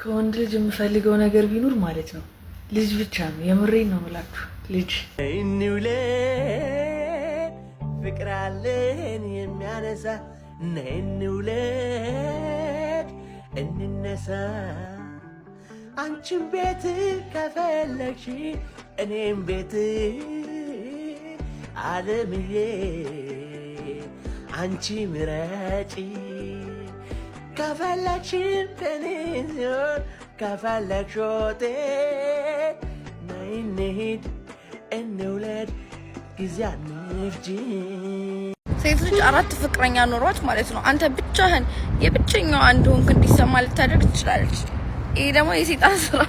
ከወንድ ልጅ የምፈልገው ነገር ቢኖር ማለት ነው ልጅ ብቻ ነው። የምሬን ነው የምላችሁ ልጅ። እንውለድ ፍቅር አለን የሚያነሳ፣ እንውለድ እንነሳ፣ አንቺም ቤት ከፈለግሽ እኔም ቤት፣ አለምዬ አንቺ ምረጪ፣ ከፈለግሽ ፔንሲዮን ከፈለግሽ ሆቴል፣ ነይ እንሂድ እንውለድ ጊዜ አንፍጂ። ሴት ልጅ አራት ፍቅረኛ ኖሯት ማለት ነው አንተ ብቻህን የብቸኛዋ እንደሆንክ እንዲሰማ ልታደርግ ትችላለች። ይሄ ደግሞ የሴጣን ስራ።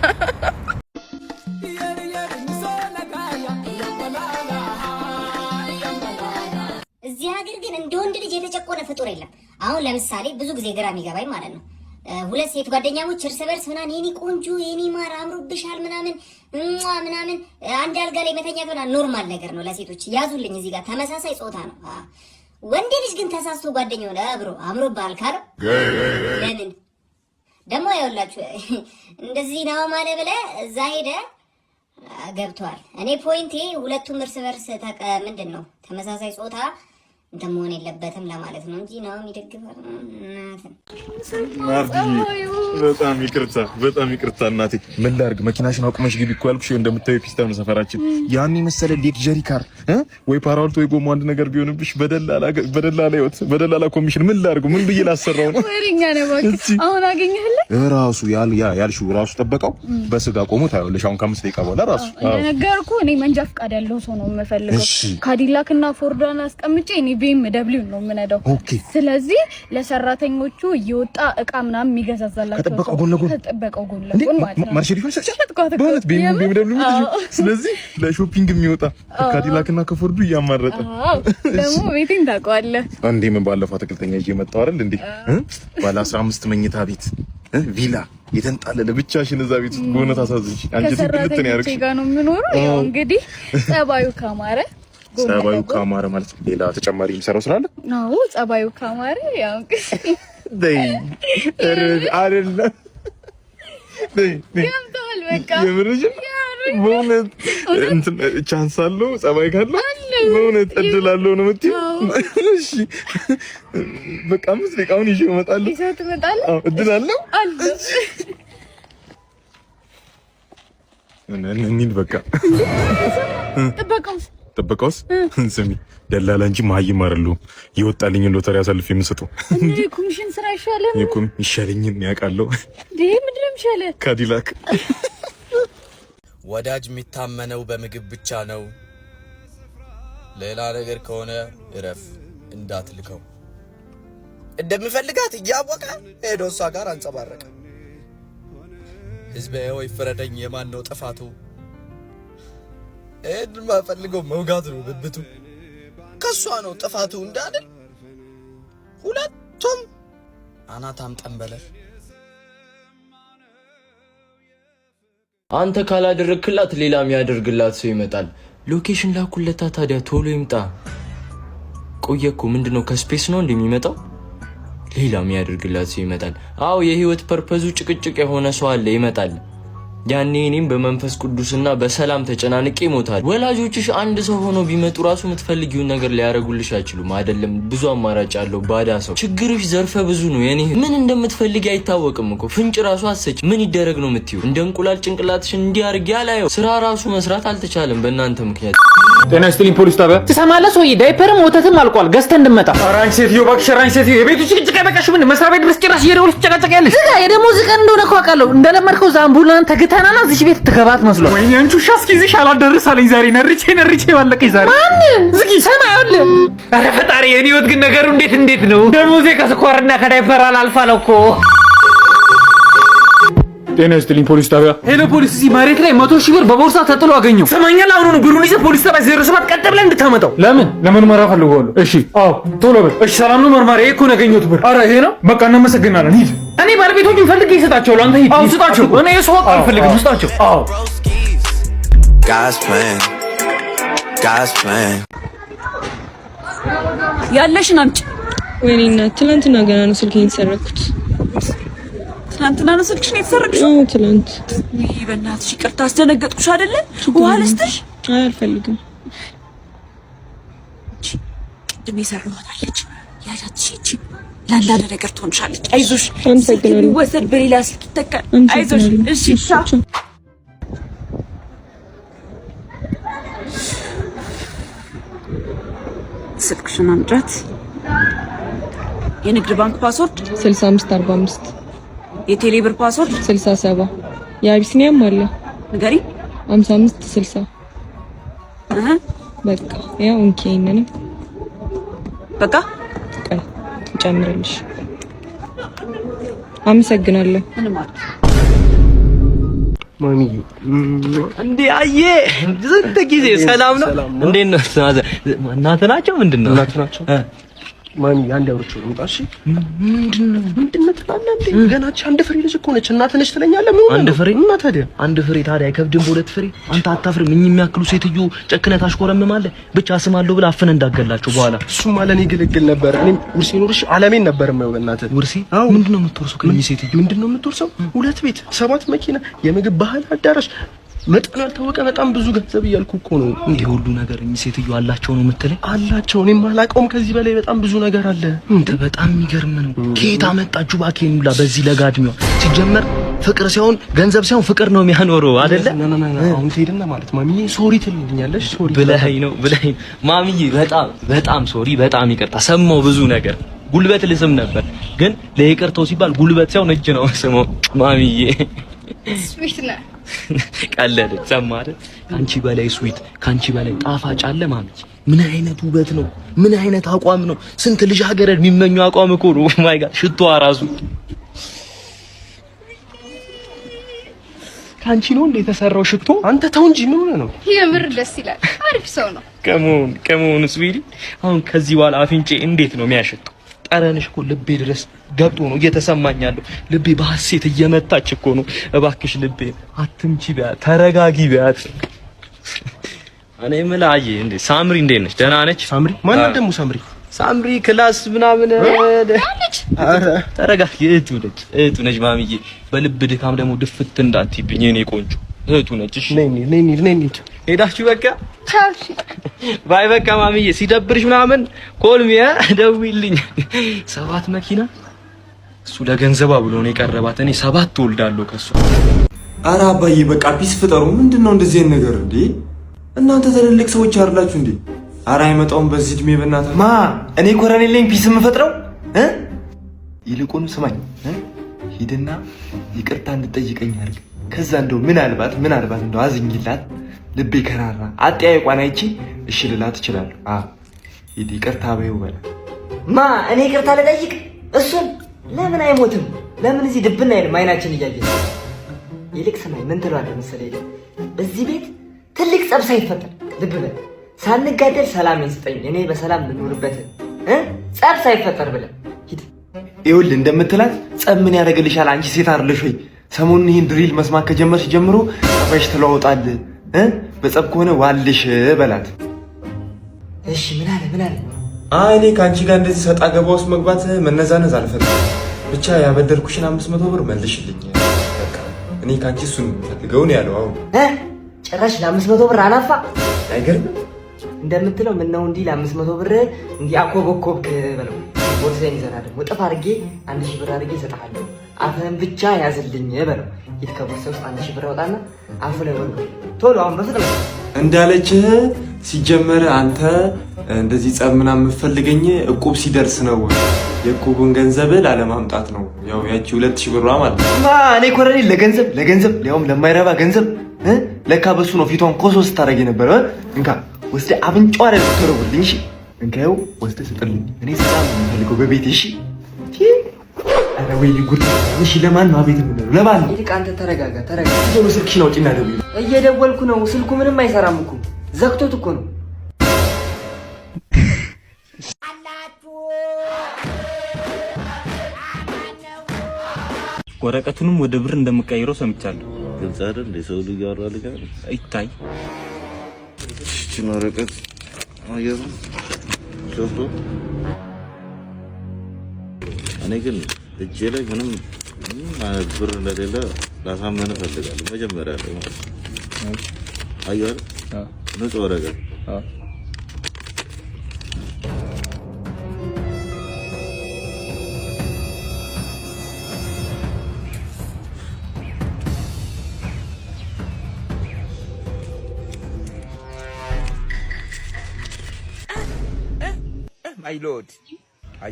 እዚህ ሀገር ግን እንደ ወንድ ልጅ የተጨቆነ ፍጡር የለም። አሁን ለምሳሌ ብዙ ጊዜ ግራ የሚገባኝ ማለት ነው ሁለት ሴት ጓደኛሞች እርስ በርስ ምናምን የኔ ቆንጆ፣ የኔ ማር፣ አምሮብሻል ምናምን እሟ ምናምን አንድ አልጋ ላይ መተኛት ምናምን normal ነገር ነው ለሴቶች። ያዙልኝ እዚህ ጋር ተመሳሳይ ጾታ ነው። ወንድ ልጅ ግን ተሳስቶ ጓደኛው አብሮ አምሮብሃል ካለው ለምን ደግሞ ያውላችሁ እንደዚህ ነው ማለት ብለህ እዛ ሄደ ገብቷል። እኔ point ኤ ሁለቱም እርስ በርስ ምንድን ነው ተመሳሳይ ጾታ እንትን መሆን የለበትም ለማለት ነው እንጂ ነው ይደግፋል። ናርዲዬ በጣም ይቅርታ፣ በጣም ይቅርታ እናቴ። ምን ላድርግ? መኪናሽን አቁመሽ ግቢ እኮ ያልኩሽ እንደምታየው ፒስታ ነው ሰፈራችን። ያን የመሰለ luxury car ወይ ፓራውልት ወይ ጎማ አንድ ነገር ቢሆንብሽ በደላላ በደላላ ህይወት በደላላ ኮሚሽን ምን ላድርግ? ምን ብዬ ላሰራው ነው? ወሬኛ ነው እባክህ። አሁን አገኘህልኝ? ራሱ ያል ያ ያልሽው ራሱ ጠበቀው በስጋ ቆሞ ታየዋለሽ። አሁን ከ5 ደቂቃ በኋላ ራሱ። እንደነገርኩህ እኔ መንጃ ፈቃድ ያለው ሰው ነው የምፈልገው። ካዲላክ እና ፎርዷን አስቀምጬ እኔ BMW ነው የምነዳው። ስለዚህ ለሰራተኞቹ እየወጣ እቃ ምናምን የሚገዛዛላቸው ከጥበቃው ጎን ለጎን ከጥበቃው ጎን ለጎን ማለት ነው። ማርሴዲስ በእውነት BMW። ስለዚህ ለ shopping የሚወጣ ከካዲላክ እና ከፎርዱ እያማረጠ። አዎ፣ ደግሞ ቤቴን ታውቀዋለህ እንዴ? ምን ባለፈው አትክልተኛ ይዤ መጣሁ አይደል እንዴ? ባለ 15 መኝታ ቤት ቪላ የተንጣለለ ብቻሽን እዛ ቤት ውስጥ በእውነት አሳዝንሽ። አንቺ ትልት ነው ያደርግሽ። ጋር ነው የምኖረው። ያው እንግዲህ ጸባዩ ካማረ። ጸባዩ ካማረ ማለት ሌላ ተጨማሪ የሚሰራው ስራ አለ? አዎ፣ ጸባዩ ካማረ ያው እንግዲህ ደይ አይደለም ደይ ገብቶሃል። በቃ የምርሽን በእውነት እንትን chance አለው፣ ጸባይ ካለው በእውነት እድል አለው ነው የምትይው? እሺ በቃ 5 ደቂቃውን ይዤ እመጣለሁ። ይዘህ ትመጣለህ? አዎ፣ እድል አለው። አለ። እንሂድ በቃ። ጥበቃውስ? ጥበቃውስ? ስሚ፣ ደላላ እንጂ መሀይም አይደለሁም። የወጣልኝን ሎተሪ አሳልፌ የምሰጠው። እንዴ፣ ኮሚሽን ስራ አይሻልም? የኮም ይሻለኝን ያውቃለሁ። እንዴ፣ ምንድን ነው የሚሻልህ? ካዲላክ። ወዳጅ የሚታመነው በምግብ ብቻ ነው። ሌላ ነገር ከሆነ እረፍ፣ እንዳትልከው። እንደምፈልጋት እያወቀ ሄዶ እሷ ጋር አንጸባረቀ። ህዝቤ ሆይ ፍረደኝ፣ የማን ነው ጥፋቱ? ይህን ማፈልገው መውጋት ነው ብብቱ። ከእሷ ነው ጥፋቱ እንዳልል ሁለቱም አናታም ጠንበለል። አንተ ካላደረግክላት ሌላ የሚያደርግላት ሰው ይመጣል። Location ላኩለታ ታዲያ ቶሎ ይምጣ። ቆየ እኮ፣ ምንድነው? ከ space ነው እንደሚመጣው ሌላ የሚያደርግላት ሰው ይመጣል። አዎ፣ የህይወት purpose ኡ ጭቅጭቅ የሆነ ሰው አለ፣ ይመጣል። ያኔ እኔም በመንፈስ ቅዱስና በሰላም ተጨናንቄ ይሞታል። ወላጆችሽ አንድ ሰው ሆኖ ቢመጡ ራሱ የምትፈልጊውን ነገር ሊያደርጉልሽ አይችሉም። አይደለም ብዙ አማራጭ ያለው ባዳ ሰው። ችግርሽ ዘርፈ ብዙ ነው። የኔ ምን እንደምትፈልጊ አይታወቅም እኮ፣ ፍንጭ ራሱ አትሰጭ። ምን ይደረግ ነው የምትይው? እንደ እንቁላል ጭንቅላትሽን እንዲያርግ ያላየው ስራ ራሱ መስራት አልተቻለም በእናንተ ምክንያት። ጤና ይስጥልኝ ፖሊስ ጣቢያ። ትሰማለህ ሰውዬ፣ ዳይፐርም ወተትም አልቋል። ገዝተህ እንድመጣ። ኧረ አንቺ ሴትዮ እባክሽ፣ ኧረ አንቺ ሴትዮ የቤቱ ጭቅጭቅ አይበቃሽም? ምን መስሪያ ቤት ድረስ ጭራሽ እየደወልሽ ትጨቃጨቂያለሽ? ዝጋ። የደሞዝ ቀን እንደሆነ እኮ አውቃለሁ። እንደለመድከው እዛ አምቡላን ተግተናና እዚህ ቤት ትገባት መስሏል። ወይኔ አንቺ ውሻ እስኪይዝሽ አላደርስ አለኝ ዛሬ። ነርቼ ነርቼ ባለቀኝ ዛሬ። ማንን? ዝጊ። ሰማ ይኸውልህ። ኧረ ፈጣሪ፣ የኔ ህይወት ግን ነገሩ እንዴት እንዴት ነው? ደሞዜ ከስኳርና ከዳይፐር አላልፍ አለ እኮ። ጤና ይስጥልኝ ፖሊስ ጣቢያ። Hello ፖሊስ፣ እዚህ መሬት ላይ 100,000 ብር በቦርሳ ተጥሎ አገኘው። ሰማኛል። አሁኑኑ ብሩን ይዘህ ፖሊስ ጣቢያ 07 ቀጥ ብለህ እንድታመጣው። ለምን? ለምርመራ ፈልገዋለሁ። እሺ፣ አዎ፣ ቶሎ በል። እሺ፣ ሰላም ነው መርማሪ። ይሄ እኮ ነው ያገኘሁት ብር። አረ ይሄ ነው። በቃ እናመሰግናለን። ሂድ። እኔ ባለቤቶቹን ፈልጌ እሰጣቸዋለሁ። አንተ ሂድ። አዎ፣ ስጣቸው። እኔ የሰው ሀቅ አልፈልግም። ስጣቸው። አዎ። God's plan. God's plan. ያለሽን አምጪ። ወይኔ እናት፣ ትናንትና ገና ነው ስልኬን የተሰረኩት። ትናንትና ነው ስልክሽን የተሰረቅሽው? ትናንት። ውይ በእናትሽ ይቅርታ አስደነገጥኩሽ አይደለ? ውሃ ልስጥሽ? አይ አልፈልግም። ቅድም የሰራኋት አለች፣ ያዣት። እቺ ለአንዳንድ ነገር ትሆንሻለች። አይዞሽ፣ ስልክ ቢወሰድ በሌላ ስልክ ይተካል። አይዞሽ። እሺ ቻው። ስልክሽን አምጫት። የንግድ ባንክ password? 6545። የቴሌ ብር password? 67። የአቢሲኒያም አለ። ንገሪ። 55 60። በቃ ያው እንኪ ይሄንንም። በቃ። ቆይ ጨምርልሽ። አመሰግናለሁ። ምንም አለ። ማሚዬ። እንዴ አየ፣ ስንት ጊዜ! ሰላም ነው? እንዴት ነው? እናትህ ናቸው? ምንድን ነው? እናትህ ናቸው። ማሚ፣ አንድ አውርቼው ልምጣ። እሺ። ምንድን ነው? ምንድን ነው ትላለህ እንዴ? ገና እቺ አንድ ፍሬ ልጅ እኮ ነች። እናትህ ነች ትለኛለህ? ምን አንድ ፍሬ? እና ታዲያ? አንድ ፍሬ ታዲያ አይከብድም? በሁለት ፍሬ አንተ አታፍርም? እኚህ የሚያክሉ ሴትዮ ጨክነህ ታሽኮረምማለህ። ብቻ ስማለሁ ብለህ አፍነህ እንዳገላቸው በኋላ። እሱማ ለእኔ ግልግል ነበር። እኔም ውርሴ ኖርሽ አለሜን ነበር የማየው። በእናትህ። ውርሴ? ምንድን ነው የምትወርሰው ከእኚህ ሴትዮ? ምንድን ነው የምትወርሰው? ሁለት ቤት፣ ሰባት መኪና፣ የምግብ ባህል አዳራሽ፣ መጠኑ ያልታወቀ በጣም ብዙ ገንዘብ እያልኩ እኮ ነው። ይሄ ሁሉ ነገር እኚህ ሴትዮ አላቸው ነው የምትለኝ? አላቸው። እኔም አላውቀውም። ከዚህ በላይ በጣም ብዙ ነገር አለ። አንተ በጣም የሚገርም ነው። ከየት አመጣችሁ እባክህን ሁላ በዚህ ለጋ እድሜዋ? ሲጀመር ፍቅር ሳይሆን ገንዘብ ሳይሆን ፍቅር ነው የሚያኖረው አይደለ? ና ና ና፣ አሁን ትሄድና ማለት ማሚዬ sorry ትልኛለሽ። Sorry። ብለኸኝ ነው፣ ብለኸኝ። ማሚዬ በጣም በጣም sorry፣ በጣም ይቅርታ። ሰማሁ ብዙ ነገር፣ ጉልበት ልስም ነበር፣ ግን ለይቅርታው ሲባል ጉልበት ሳይሆን እጅ ነው ስመው ማሚዬ። Sweet ነህ። ቀለደች። ሰማህ አይደል? ከአንቺ በላይ sweet፣ ከአንቺ በላይ ጣፋጭ አለ ማሚዬ? ምን አይነት ውበት ነው? ምን አይነት አቋም ነው? ስንት ልጃገረድ የሚመኙ አቋም እኮ ነው። My God፣ ሽቶዋ ራሱ። ከአንቺ ነው እንደ የተሰራው ሽቶ? አንተ ተው እንጂ፣ ምን ሆነህ ነው? የምር ደስ ይላል። አሪፍ ሰው ነው። Come on, come on sweetie፣ አሁን ከዚህ በኋላ አፍንጬ እንዴት ነው የሚያሸተው? ጠረንሽ እኮ ልቤ ድረስ ገብቶ ነው እየተሰማኝ ያለው። ልቤ በሐሴት እየመታች እኮ ነው። እባክሽ ልቤ አትምቺ ቢያት፣ ተረጋጊ ቢያት። እኔ የምልህ አየህ እንዴ፣ ሳምሪ እንዴት ነች? ደህና ነች? ሳምሪ ማናት ደግሞ ሳምሪ? ሳምሪ class ምናምን። ኧረ። ተረጋጊ። እህቱ ነች፣ እህቱ ነች ማሚዬ። በልብ ድካም ደግሞ ድፍት እንዳትይብኝ የኔ ቆንጆ እህቱ ነች። እሺ። ነይ ነይ ነይ ነይ ነይ። ሄዳችሁ በቃ። ቻው። Bye። በቃ ማሚዬ፣ ሲደብርሽ ምናምን call me፣ ደውይልኝ። ሰባት መኪና፣ እሱ ለገንዘቧ ብሎ ነው የቀረባት። እኔ ሰባት ወልዳለሁ ከሱ። አረ አባዬ፣ በቃ peace ፍጠሩ። ምንድን ነው እንደዚህ አይነት ነገር እንዴ? እናንተ ትልልቅ ሰዎች አይደላችሁ እንዴ? አረ አይመጣውም በዚህ እድሜ በእናትህ። ማ እኔ ኮረኔል ነኝ peace የምፈጥረው እ? ይልቁን ስማኝ እ? ሂድና ይቅርታ እንድጠይቀኝ አድርግ። ከዛ እንደው ምናልባት ምናልባት እንደው አዝኝላት ልቤ ከራራ አጠያየቋን አይቼ እሺ ልላት እችላለሁ። አዎ ሂድ፣ ይቅርታ በይው በላት። ማ እኔ ይቅርታ ልጠይቅ እሱን? ለምን አይሞትም? ለምን እዚህ ድብና አይልም አይናችን እያየ? ይልቅ ስማኝ፣ ምን ትለዋለህ መሰለህ? እዚህ ቤት ትልቅ ጸብ ሳይፈጠር፣ ልብ በል፣ ሳንጋደል ሰላሜን ስጠኝ፣ እኔ በሰላም ልኖርበት እ ጸብ ሳይፈጠር ብለህ ሂድ። ይኸውልህ፣ እንደምትላት ጸብ ምን ያደርግልሻል? አንቺ ሴት አይደለሽ ወይ? ሰሞኑን ይህን drill መስማት ከጀመርሽ ጀምሮ ጸባይሽ ተለዋውጣል እ በጸብ ከሆነ ዋልሽ በላት። እሺ ምን አለ፣ ምን አለ? አይ እኔ ከአንቺ ጋር እንደዚህ ሰጣ ገባ ውስጥ መግባት መነዛነዝ አልፈልግም። ብቻ ያበደርኩሽን 500 ብር መልሽልኝ። በቃ እኔ ከአንቺ እሱን የምፈልገው ነው ያለው። አሁን እ ጭራሽ ለ500 ብር አናፋ። አይገርምም? እንደምትለው ምነው እንዲህ ለ500 ብር እንዲህ አኮበኮብክ በለው። ቦርሳዬን ይዘና ደግሞ እጥፍ አድርጌ 1000 ብር አድርጌ እሰጥሃለሁ። አፍህን ብቻ ያዝልኝ በለው። ሂድ፣ ከቦርሳ ውስጥ 1000 ብር አውጣና አፉ ላይ ወርውር። ቶሎ አሁን በፍጥነት። እንዳለችህ ሲጀመር አንተ እንደዚህ ጸብ ምናምን የምትፈልገኝ እቁብ ሲደርስ ነው። የእቁቡን ገንዘብ ላለማምጣት ነው። ያው ያቺ 2000 ብሯ ማለት ነው። ማ እኔ ኮረኔል ለገንዘብ፣ ለገንዘብ ሊያውም ለማይረባ ገንዘብ እ? ለካ በሱ ነው ፊቷን ኮሶ ስታደርግ የነበረ እ? እንካ ወስደህ አፍንጫዋ ላይ ትወረውርልኝ። እሺ እንካ፣ ይኸው ወስደህ ስጥልኝ። እኔ ሰላም ነው የምፈልገው በቤቴ። እሺ። ኧረ ወይኔ ጉድ! እሺ ለማን ነው አቤት የምንለው? ለማን ነው? ይልቅ አንተ ተረጋጋ፣ ተረጋጋ። ቶሎ ስልክሽን አውጪና ደውዪ። እየደወልኩ ነው። ስልኩ ምንም አይሰራም እኮ፣ ዘግቶት እኮ ነው። ወረቀቱንም ወደ ብር እንደምቀይረው ሰምቻለሁ። ግልጽ አይደል? የሰው ልጅ ያወራል ጋር ይታይ። እቺን ወረቀት አየሩ ገብቶ እኔ ግን እጄ ላይ ምንም ምንም አይነት ብር እንደሌለ ላሳመን እፈልጋለሁ። መጀመሪያ ላይ ማለት ነው። አየህ አይደል? ንጹህ ወረቀት።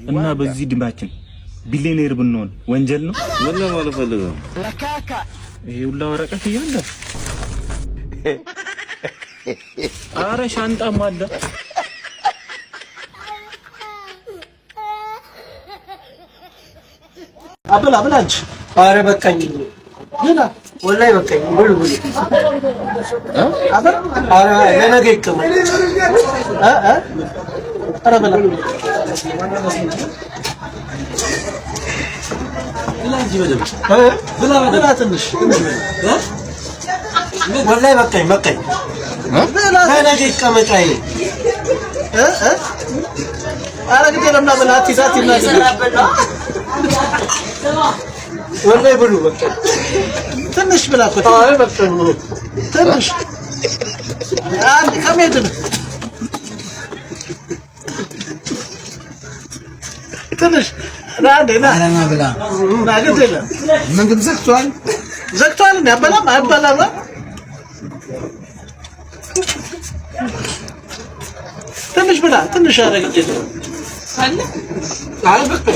እና በዚህ ድንባችን ቢሊዮኔር ብንሆን ወንጀል ነው? ምን ለማለት ፈልገህ ነው? ይሄ ሁላ ወረቀት እያለ አረ ሻንጣም አለ። አብላ ብላ እንጂ። ኧረ በቃኝ፣ ብላ ወላሂ በቃኝ። ብሉ ብሉ። አበል ኧረ ለነገ ይቀመጥ። እ እ ኧረ ብላ ብላ እንጂ በደምብ ብላ ብላ ትንሽ ትንሽ ብላ። ወላሂ በቃኝ በቃኝ። ብላ ለነገ ይቀመጥ። አይ እ እ ኧረ ግድ የለም ና ብላ። አትይዝ አትይዝ ና ወላሂ ብሉ በቃ ትንሽ ብላ እኮ። አይ በቃ ትንሽ አንድ ከመሄድ ነው። ትንሽ ና አንዴ ና ብላ ና ግድ የለም። ምግብ ዘግቷል። ዘግቷል እንዴ? አበላም አይበላም። ትንሽ ብላ ትንሽ። ኧረ ግድ የለም። አይ በቃ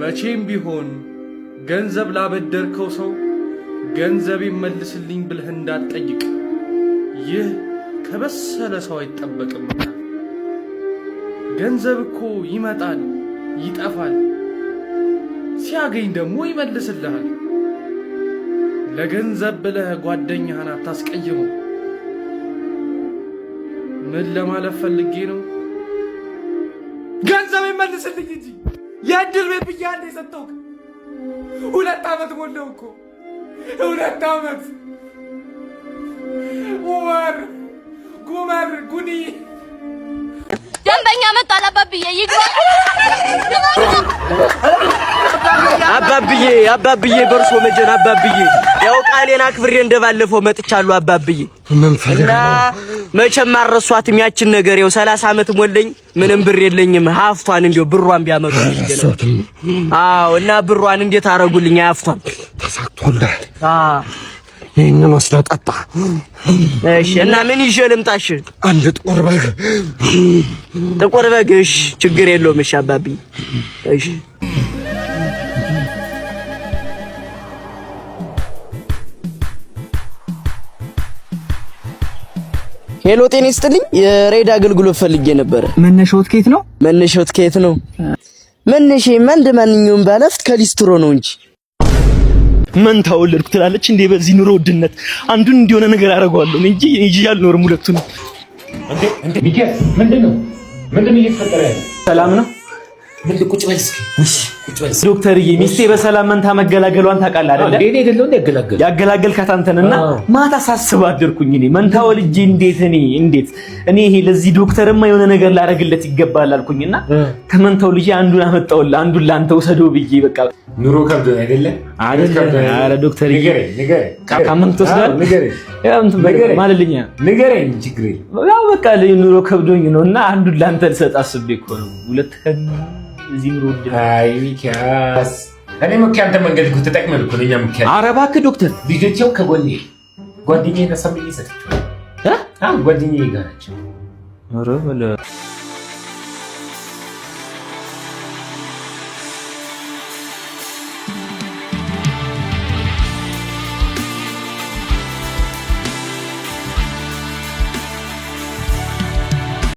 መቼም ቢሆን ገንዘብ ላበደርከው ሰው ገንዘብ መልስልኝ ብለህ እንዳትጠይቅ። ይህ ከበሰለ ሰው አይጠበቅም። ገንዘብ እኮ ይመጣል ይጠፋል፣ ሲያገኝ ደግሞ ይመልስልሃል። ለገንዘብ ብለህ ጓደኛህን አታስቀይመው። ምን ለማለት ፈልጌ ነው? ገንዘብ ይመልስልኝ እንጂ የእድር ቤት ብዬ አንዴ የሰጠሁህ 2 ዓመት ሞላው እኮ፣ 2 ዓመት። ወር ጉመር ጉኒ። ደንበኛ መጣ። አባብዬ ይግባ። አባብዬ አባብዬ፣ በእርሶ መጀን አባብዬ፣ ያው ቃሌን አክብሬ እንደባለፈው መጥቻለሁ አባብዬ። ምን እና መቼም አልረሷትም ያችን ነገር። ይኸው 30 ዓመት ሞላኝ፣ ምንም ብር የለኝም። ሀፍቷን እንዲያው ብሯን ቢያመጡ። አልረሷትም። አዎ፣ እና ብሯን እንዴት አረጉልኝ? ሀፍቷን። ተሳክቶልሃል። አዎ። ይህንን ወስደህ ጠጣ። እሺ፣ እና ምን ይዤ ልምጣሽ? አንድ ጥቁር በግ። ጥቁር በግ። እሺ፣ ችግር የለውም። እሺ አባብዬ፣ እሺ። Hello፣ ጤና ይስጥልኝ። የሬድ አገልግሎት ፈልጌ ነበረ። መነሻዎት ከየት ነው? መነሻዎት ከየት ነው? መነሻዬማ እንደ ማንኛውም ባለሀብት ከሊስትሮ ነው እንጂ። መንታ ወለድኩ ትላለች እንዴ? በዚህ ኑሮ ውድነት አንዱን እንዲሆነ ነገር አደርገዋለሁ እንጂ ይዤ አልኖርም ሁለቱን። እንዴ ሚኪያስ፣ ምንድን ነው ምንድን ነው እየተፈጠረ ያለው? ሰላም ነው? ምንድን ቁጭ በል እስኪ ቁጭ በል እስኪ። ዶክተርዬ፣ ሚስቴ በሰላም መንታ መገላገሏን ታውቃለህ አይደለ? እኔ አይደለሁ እንደ ያገላገል ያገላገልካት አንተ ነህ። እና ማታ ሳስብ አደርኩኝ። እኔ መንታ ወልጄ እንዴት እኔ ይሄ ለዚህ ዶክተርማ የሆነ ነገር ላደርግለት ይገባል አልኩኝና ከመንታው ልጄ አንዱን አመጣሁልህ፣ አንዱን ለአንተ ውሰደው ብዬ በቃ። ኑሮ ከብዶ አይደለ? አይደለ? ኧረ ዶክተርዬ። ንገረኝ ንገረኝ። ካመንክ ትወስዳለህ? ንገረኝ። ያው እንትን በቃ ማለልኛ። ንገረኝ፣ ችግር የለም። ያው በቃ ኑሮ ከብዶኝ ነው እና አንዱን ለአንተ ልሰጥ አስቤ እኮ ነው። ሁለት እዚህ ኑሮ ውድ። አይ ሚኪያስ፣ እኔም እኮ ያንተ መንገድ እኮ ተጠቅመን እኮ ነው እኛም እኮ ያለ። ኧረ እባክህ ዶክተር። ልጆቼው ከጎኔ ጓደኛዬ ነሳብኝ ሰጥቼዋለሁ። አዎ፣ ጓደኛዬ ጋር ናቸው። ኧረ በለው።